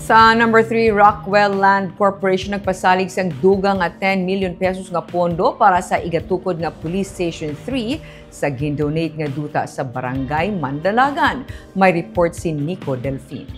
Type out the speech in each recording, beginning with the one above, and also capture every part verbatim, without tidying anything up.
Sa number three, Rockwell Land Corporation nagpasalig sang dugang nga ten million pesos nga pondo para sa igatukod nga Police Station three sa gindonate nga duta sa Barangay Mandalagan. May report si Nico Delfin.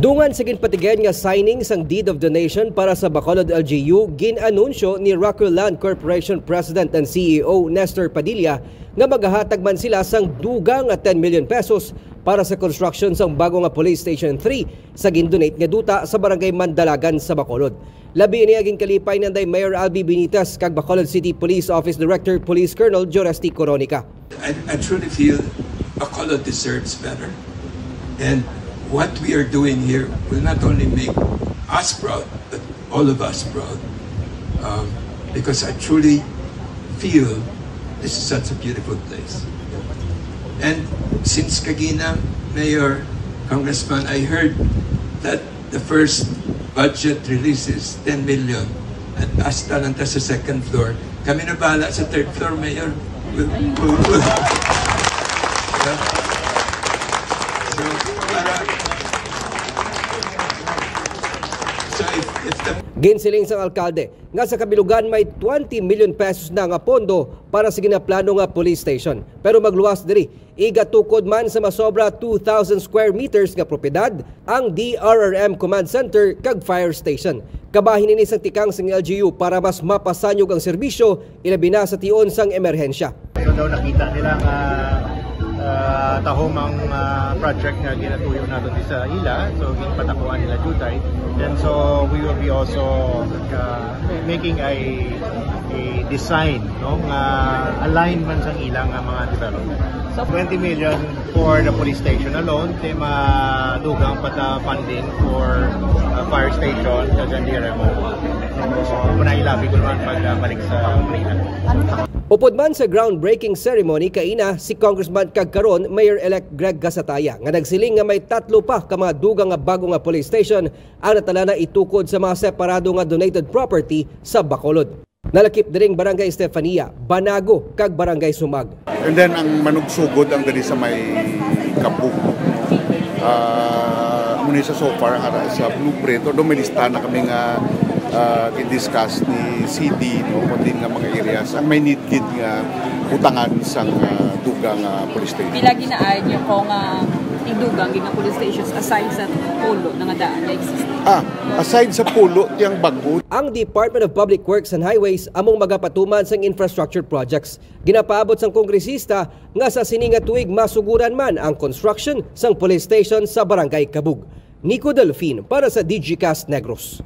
Dungan sa ginpatigayon nga signing sang Deed of Donation para sa Bacolod L G U, gin-anunsyo ni Rockwell Land Corporation President and C E O Nestor Padilla nga magahatag man sila sang dugang nga ten million pesos para sa construction sang bago nga Police Station three sa gindonate nga duta sa Barangay Mandalagan sa Bacolod. Labi niya ginkalipay nanday Mayor Albi Benitez kag Bacolod City Police Office Director Police Colonel Joresti Coronica. I, I truly feel Bacolod deserves better. And what we are doing here will not only make us proud, but all of us proud. Um, because I truly feel this is such a beautiful place. And since kagina, Mayor, Congressman, I heard that the first budget release is ten million. At hasta lang ta sa second floor. Kami na bahala sa third floor, Mayor. We'll, we'll, we'll. Yeah. So, para, so if, if the Ginsiling sang alkalde nga sa kabilugan may twenty million pesos na nga pondo para sa ginaplano nga police station. Pero magluwas diri, igatukod man sa masobra two thousand square meters nga propiedad ang D R R M Command Center kag Fire Station. Kabahin ini sang tikang sang L G U para mas mapasanyog ang serbisyo, ilabi na sa tion sang emerhensya. So daw nakita nila nga ah, tahom ang ah, project nga ginatuyo nato di sa ila. So ginpatakuan nila jutay. And so we will be also ah, making a, a design, no, nga align man sang ila nga mga development. So twenty million for the police station alone, kay madugang pa ta funding for ah, fire station sa San Guillermo. So, muna ilabi ko naman pagbalik sa Manila. Upod man sa groundbreaking ceremony kaina si Congressman kag karon Mayor-elect Greg Gasataya, nga nagsiling nga may tatlo pa ka mga dugang nga bago nga police station ang natala na itukod sa mga separado nga donated property sa Bacolod. Nalakip diri ang Barangay Estefania, Banago, kag Barangay Sumag. And then ang manugsugod ang diri sa may Kabug. Ah, amo ni sa so far ang ara sa blueprint, although may lista na kami nga ah, gin-discuss ni C D, no, kung din nga mga areas ang may need gid nga butangan sang ah, dugang nga police station. Pila ginaayad niyo ko nga idugang gid nga police stations aside sa pulo na nga daan nga exist? Ah, aside sa pulo tiyang bag-o. Ang Department of Public Works and Highways among magapatuman sang infrastructure projects. Ginapaabot sang kongresista nga sa sini nga tuig masuguran man ang construction sang police station sa Barangay Kabug. Nico Delfin para sa Digicast Negros.